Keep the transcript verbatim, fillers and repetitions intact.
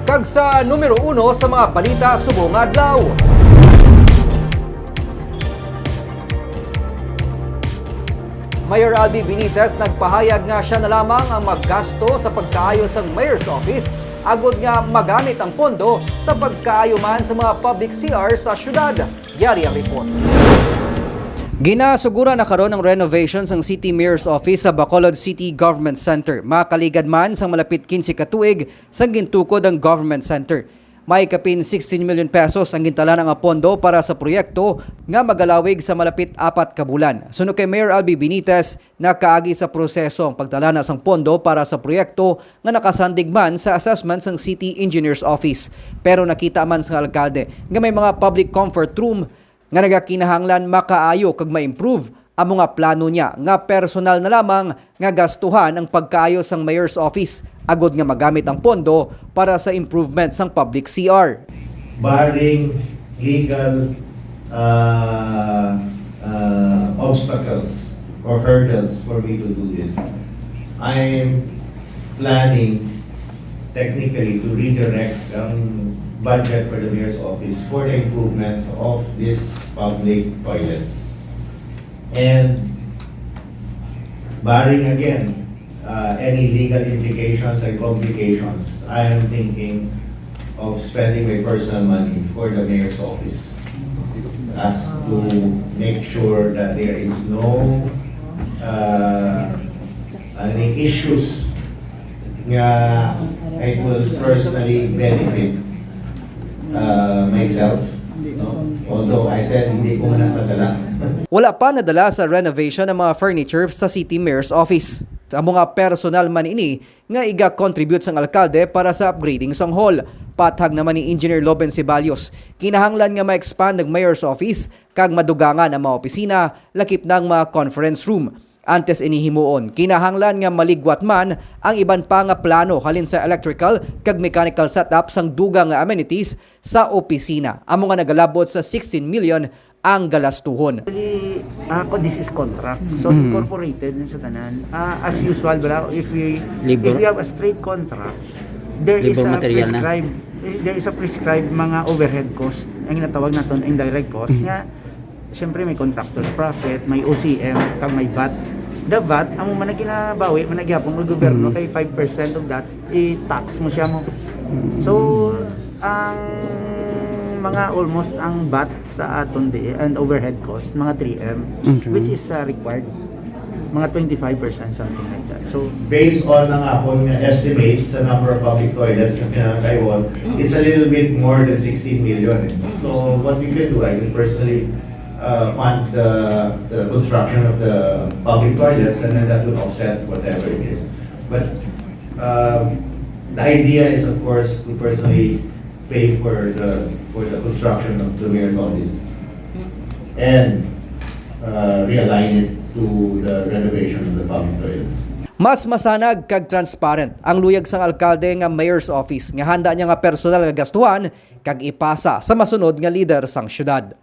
Kag sa numero uno sa mga balita subong nga adlaw, Mayor Albee Benitez nagpahayag nga siya na lamang ang maggasto sa pagkaayo sang Mayor's Office agod nga magamit ang pondo sa pagkaayo man sa mga public C R sa syudad. Yari ang report. Ginasuguran na karon ang renovation sang City Mayor's Office sa Bacolod City Government Center. Makaligad man sang malapit kinse ka tuig sang gintukod ang Government Center. May kapin sixteen million pesos ang gintalaan nga pondo para sa proyekto nga magalawig sa malapit apat ka bulan. Suno kay Mayor Albee Benitez, nakaagi sa proseso ang pagtalana sang pondo para sa proyekto nga nakasandig man sa assessment sang City Engineer's Office. Pero nakita man sa alkalde nga may mga public comfort room nga nagakinahanglan makaayo kag ma-improve. Amo nga plano niya nga personal na lamang nga gastuhan ang pagkaayo sang Mayor's Office agod nga magamit ang pondo para sa improvement sang public C R. Barring legal uh, uh, obstacles or hurdles for me to do this, I'm planning technically to redirect ang budget for the mayor's office for the improvements of these public toilets. And barring again uh, any legal implications and complications, I am thinking of spending my personal money for the mayor's office as to make sure that there is no uh, any issues nga it will personally benefit uh, myself. No? Although I said hindi ko man ang padala. Wala pa nadala sa renovation ang mga furniture sa City Mayor's Office. Amo nga personal man ini nga iga-contribute sang alkalde para sa upgrading sang hall. Pathag naman ni Engineer Loben Ceballos, kinahanglan nga ma-expand ang Mayor's Office kag madugangan ang mga opisina, lakip na ang mga conference room. Antes ini himuon, kinahanglan nga maligwat man ang iban pa nga plano halin sa electrical kag mechanical setup sang dugang nga amenities sa opisina, amo nga nagalabot sa sixteen million ang galastuhon. Actually, ah, ko this is contract. So incorporated na sa tanan. Ah, as usual, bala, if we if Labor. we have a straight contract, there is Labor a material na. prescribed eh, there is a prescribed mga overhead cost. Ang ginatawag naton indirect cost nga syempre may contractor's profit, may O C M, kag may vat. The vat, amo man ang ginabawi man ang gihapon ng gobyerno kay five percent of that i-tax mo siya mo. So ang mga almost ang vat sa aton di and overhead cost mga three M, which is uh, required, mga twenty-five percent, something like that. So Based on ang akon nga estimate sa number of public toilets na kinahanglan, it's a little bit more than sixteen million. Eh. So what we can do, I can personally uh, fund the, the construction of the public toilets, and then that would offset whatever it is. But um, the idea is, of course, to personally pay for the for the construction of the mayor's office and uh, realign it to the renovation of the public toilets. Mas masanag kag transparent ang luyag sang alkalde nga Mayor's Office nga handa niya nga personal nga gastuhan kag ipasa sa masunod nga lider sang syudad.